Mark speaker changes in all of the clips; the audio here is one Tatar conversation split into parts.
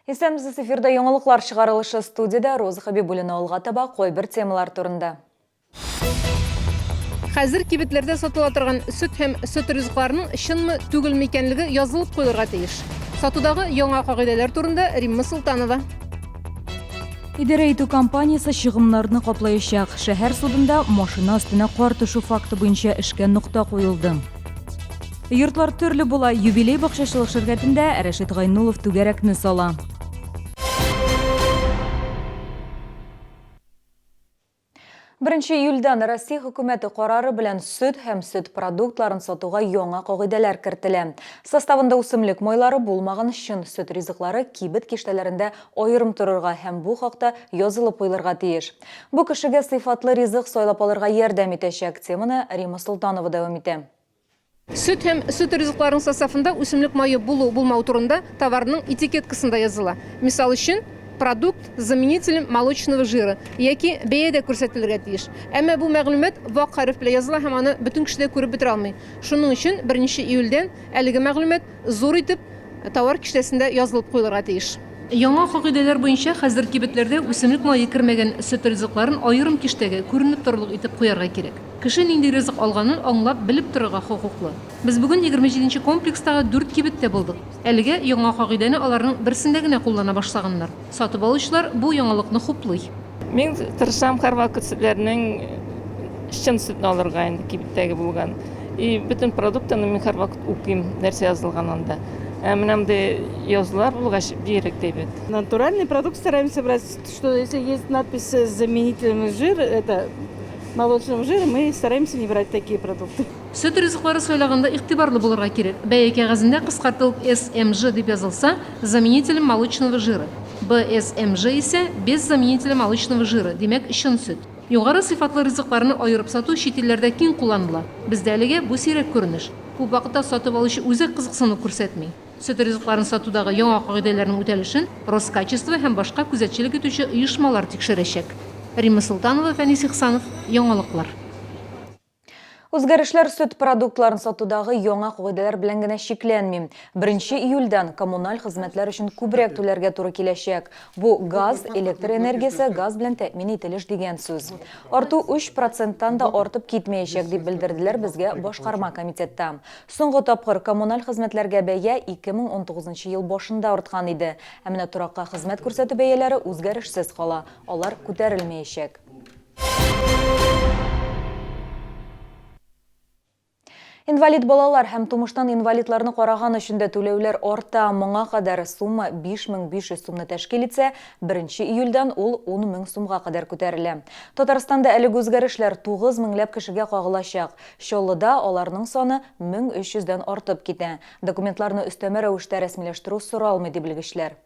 Speaker 1: Исәнмесез, эфирда яңалыклар чыгарылышы студиядә Роза Хабибуллина алга таба кайбер темалар турында.
Speaker 2: Хәзер кибетләрдә сатыла торган сөт һәм сөт ризыкларының чынмы, түгелме икәнлеге язылып куелырга тиеш. Сатудагы яңа кагыйдәләр турында Римма Солтанова.
Speaker 1: Идарә итү компаниясе чыгымнарны каплаячак. Шәһәр судында машина өстенә кар төшү факты буенча эшкә нокта куелды. Йортлар төрле була. Юбилей бакчачылык ширкәтендә Рәшит Гайнуллов түгәрәкне сала. Беренче июльдән Россия хөкүмәте карары белән сөт һәм сөт продуктларын сатуга яңа кагыйдәләр кертелә. Составында үсемлек майлары булмаган чын сөт ризыклары кибет киштәләрендә аерым торырга һәм бу хакта язылып куелырга тиеш. Бу кешегә сыйфатлы ризык сайлап алырга ярдәм итәчәк. Теманы Римма Солтанова дәвам итә.
Speaker 2: Сөт һәм сөт ризыкларының составында үсемлек мае булу-булмау турында товарның этикеткасында языла. Мисал өчен, продукт с заменителем молочного жира яки бәя дә күрсәтелергә тиеш. Әмма бу мәгълүмат вак хәреф белән языла һәм аны бөтен кеше дә күреп бетерә алмый. Шуның өчен беренче июльдән әлеге мәгълүмат зур итеп товар киштәсендә язылып куелырга тиеш. Яңа кагыйдәләр буенча, хәзер кибетләрдә үсемлек мае кермәгән сөт ризыкларын аерым киштәгә, күренеп торырлык итеп куярга кирәк. Кеше нинди ризык алганын аңлап, белеп торырга хокуклы. Без бүген 27 нче комплекстагы дүрт кибеттә булдык. Әлегә яңа кагыйдәне аларның берсендә генә куллана башлаганнар. Сатып алучылар бу яңалыкны хуплый.
Speaker 3: Мин тырышам һәрвакыт сөтләрнең чын сөтне алырга инде кибеттәге булган. И бөтен продуктаны мин һәрвакыт укыйм, нәрсә язылган анда. Ә менә мондый язулар булгач, бигрәк тә әйбәт.
Speaker 4: Натуральный продукт стараемся брать, что если есть надпись с заменителем жира, это молочного жира, мы стараемся не брать такие продукты.
Speaker 2: Сөт ризыклары сайлаганда игътибарлы булырга кирәк. Бәя кәгазендә кыскартылып SMж дип язылса, с заменителем молочного жира. BSMж исә, без заменителя молочного жира, димәк, чын сөт. Югары сыйфатлы ризыкларны аерып сату чит илләрдә киң кулланыла. Бездә әлегә бу сирәк күренеш. Күп вакытта сатып алучы үзе кызыксыну күрсәтми. Сөт ризыкларын сатудагы яңа кагыйдәләрнең үтәлешен Роскачество һәм башка күзәтчелек итүче оешмалар тикшерәчәк. Римма Солтанова, Фәнис Ихсанов, Яңалыклар.
Speaker 1: Үзгәрешләр сөт продуктларын сатудагы яңа кагыйдәләр белән генә чикләнми. Беренче июльдән коммуналь хезмәтләр өчен күбрәк түләргә туры киләчәк. Бу газ, электр энергиясе, газ белән тәэмин ителеш дигән сүз. Арту өч проценттан да артып китмәячәк, дип белдерделәр безгә башкарма комитетта. Соңгы тапкыр коммуналь хезмәтләргә бәя 2019 ел башында арткан иде. Ә менә торакка хезмәт күрсәтү бәяләре үзгәрешсез кала, алар күтәрелмәячәк. Инвалид балалар һәм тумыштан инвалидларны караган өчен дә түләүләр арта. Моңа кадәр сумма 5500 сумны тәшкил итсә, 1 июльдән ул 10 мең сумга кадәр күтәрелә. Татарстанда әлеге үзгәрешләр 9 меңләп кешегә кагылачак. Чаллыда аларның саны 1300 дән артып китә. Документларны өстәмә рәвештә рәсмиләштерү соралмый, ди белгечләр.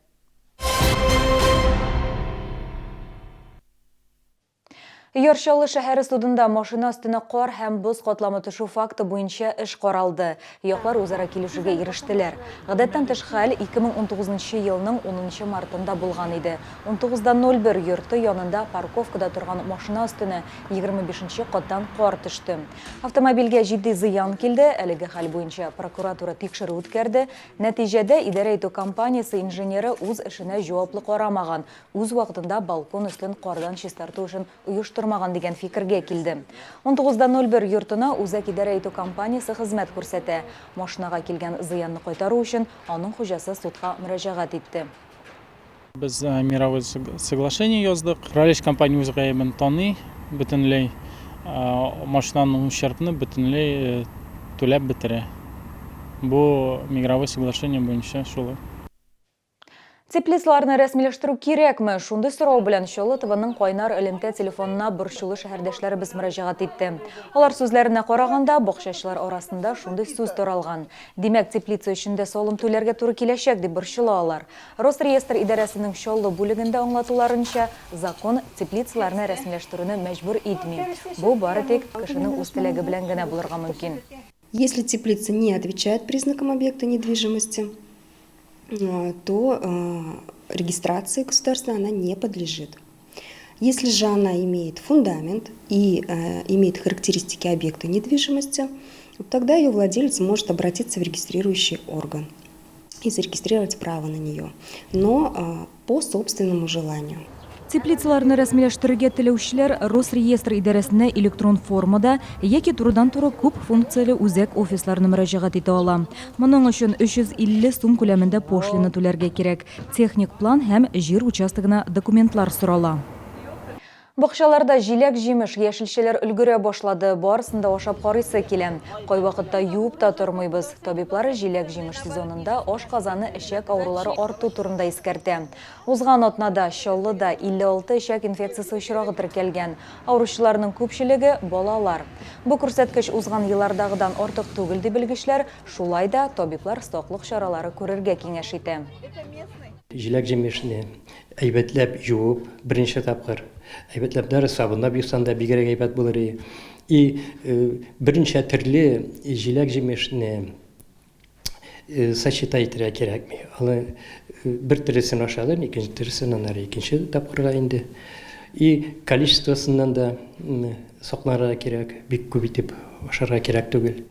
Speaker 1: Яр Чаллы шәһәре судында машина өстенә кар һәм боз катламы төшү факты буенча эш каралды. Яклар үзара килешүгә ирештеләр. Гадәттән тыш хәл 2019 елның унынчы мартында булган иде. 19:01 йорты янында парковкада торган машина өстенә 25 нче каттан кар төште. Автомобильгә җитди зыян килде. Әлеге хәл буенча прокуратура тикшерү үткәрде. Нәтиҗәдә, идарә итү компаниясе инженеры үз эшенә җаваплы карамаган, үз вакытында балкон өстен кардан чистарту эшен оештырмаган дигән фикергә килде. 19:01 йортына Үзәк идарә итү компаниясе хезмәт күрсәтә. Машинага килгән зыянны кайтару өчен аның хуҗасы судка мөрәҗәгать итте.
Speaker 5: Без мировой соглашение яздык. Ралич компания үз гаебен таный бөтенләй. Машинаның ущербны бөтенләй түләп бетерә. Бу мировой соглашение буенча шулай.
Speaker 1: Теплицаларны рәсмиләштерү кирәкме? Шундый сорау белән Чаллы ТВның кайнар элемтә телефонына борчулы шәһәрдәшләребез мөрәҗәгать итте. Алар сүзләренә караганда, бакчачылар арасында шундый сүз таралган. Димәк, теплица өчен дә салым түләргә туры киләчәк, дип борчыла алар. Росреестр идарәсенең Чаллы бүлегендә аңлатуларынча, закон теплицаларны рәсмиләштерүне мәҗбүр итми. Бу бары тик кешенең үз теләге белән генә булырга мөмкин.
Speaker 6: Если теплица не отвечает признакам объекта недвижимости, то регистрации государственной она не подлежит. Если же она имеет фундамент и имеет характеристики объекта недвижимости, тогда ее владелец может обратиться в регистрирующий орган. и зарегистрировать право на нее, но по собственному желанию.
Speaker 1: Теплицаларны рәсмиләштерергә теләүчеләр Росреестр идарәсенә электрон формада яки турыдан-туры күп функцияле үзәк офисларына мөрәҗәгать итә ала. Моның өчен 350 сум күләмендә пошлина түләргә кирәк. Техник план һәм җир участогына документлар сорала. Бакчаларда җиләк-җимеш, яшелчәләр өлгерә башлады. Барысын да ашап карыйсы килә. Кайвакытта юып та тормыйбыз. Табиблар җиләк-җимеш сезонында ашказаны-эчәк авырулары арту турында искәртә. Узган атнада Чаллыда 56 эчәк инфекциясе очрагы теркәлгән. Авыручыларның күпчелеге, балалар. Бу күрсәткеч узган еллардагыдан артык түгел, ди белгечләр. Шулай да табиблар саклык чаралары күрергә киңәш итә.
Speaker 7: Җиләк-җимешне әйбәтләп юып, берничә тапкыр әйбәтләп дары сабынлап юсаң да бигрәк әйбәт булыр и. И берничә төрле җиләк-җимешне сочетать итәргә кирәкми. Аны бер төрлесен ашадың, икенче төрлесен аннары икенче тапкырга инде. И количествосыннан да сакланырга кирәк, бик күп итеп ашарга кирәк түгел.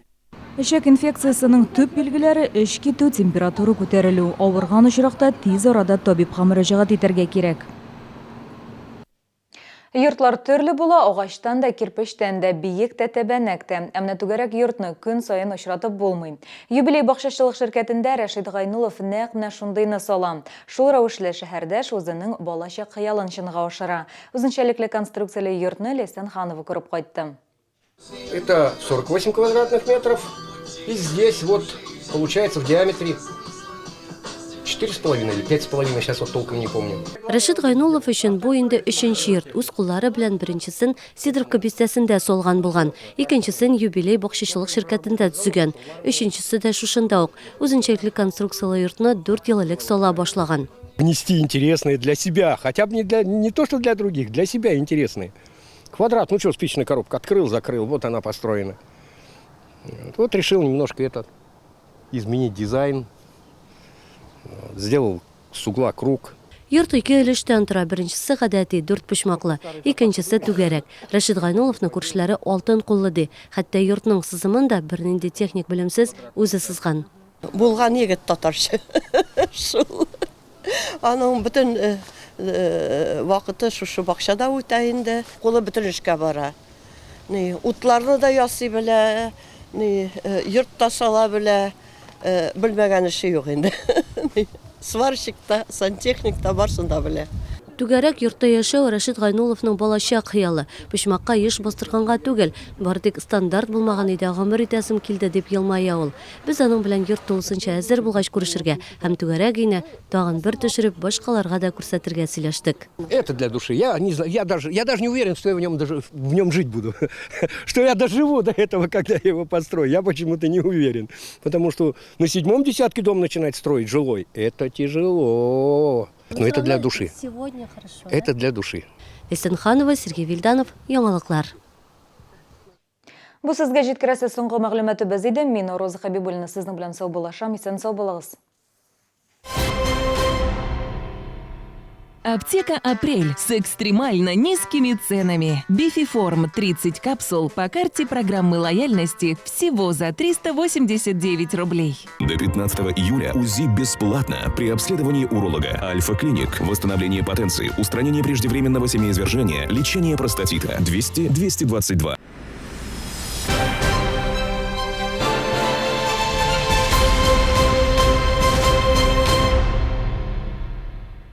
Speaker 1: Эчәк инфекциясенең төп билгеләре, эч китү, температура күтәрелү. Авырган очракта тиз арада табибка мөрәҗәгать итәргә кирәк. Йортлар төрле була, агачтан да, кирпечтән дә, биек тә, тәбәнәк тә. Ә менә түгәрәк йортны көн саен очратып булмый. Юбилей бакчачылык ширкәтендә Рәшит Гайнуллов нәкъ менә шундыйны сала. Шул рәвешле шәһәрдәш үзенең балачак хыялын чынга ашыра. Үзенчәлекле конструкцияле йортны Ләйсән Ханова күреп кайтты.
Speaker 8: Это 48 квадратных метров. И здесь вот получается в диаметре 4,5 или 5,5, сейчас вот толком не помню.
Speaker 9: Рәшит Гайнуллов өчен бу инде өченче йорт. Үз куллары белән беренчесен Сидоровка бистәсендә салган булган, икенчесен Юбилей бакчачылык ширкәтендә төзегән, өченчесе дә шушында ук. Үзенчәлекле конструкцияле йортны дүрт ел элек сала башлаган.
Speaker 8: Внести интересные для себя, хотя бы не, для, не то, что для других, для себя интересные. Квадрат, ну что, спичечная коробка, открыл, закрыл, вот она построена. Вот решил немножко этот изменить дизайн, сделал с угла круг.
Speaker 9: Йорт ике өлештән тора, беренчесе гадәти, дүртпочмаклы, икенчесе түгәрәк. Рәшит Гайнулловны күршеләре алтын куллы ди. Хәтта йортның сызымын да бернинди техник белемсез үзе сызган.
Speaker 10: Булган егет татарча шул. Аның бөтен вакыты шушы бакчада үтә инде. Кулы бөтен эшкә бара. Ни, утларны да ясый белә, ни, йорт та сала белә. Белмәгән эше юк инде. Сварщик та, сантехник та, барсын да белә.
Speaker 9: Түгәрәк йортта яшәү Рәшит Гайнулловның балачак хыялы. Почмакка еш бастырганга түгел, бары тик стандарт булмаган өйдә гомер итәсем килде, дип елмая ул. Без аның белән йорт тулысынча әзер булгач күрешергә һәм түгәрәк өйне тагын бер төшереп, башкаларга да күрсәтергә сөйләштек.
Speaker 8: Это для души. Я не знаю, я даже, я даже не уверен, что я в нем, даже, в нем жить буду. Что я доживу до этого, когда я его построю. Я почему-то не уверен. Потому что на седьмом десятке дом начинать строить жилой, это тяжело. Но это для души.
Speaker 9: Сегодня хорошо,
Speaker 8: Это для души.
Speaker 9: Ләйсән Ханова, Сергей Вильданов, Яңалыклар.
Speaker 1: Бу сезгә җиткерәсе соңгы мәгълүматыбыз иде. Мин Роза Хәбибуллина сезнең белән саубуллашам. Исән-сау булыгыз.
Speaker 11: Аптека «Апрель» с экстремально низкими ценами. Бифиформ 30 капсул по карте программы лояльности всего за 389 рублей.
Speaker 12: До 15 июля УЗИ бесплатно при обследовании уролога. Альфа-клиник. Восстановление потенции, устранение преждевременного семяизвержения, лечение простатита. 200 222.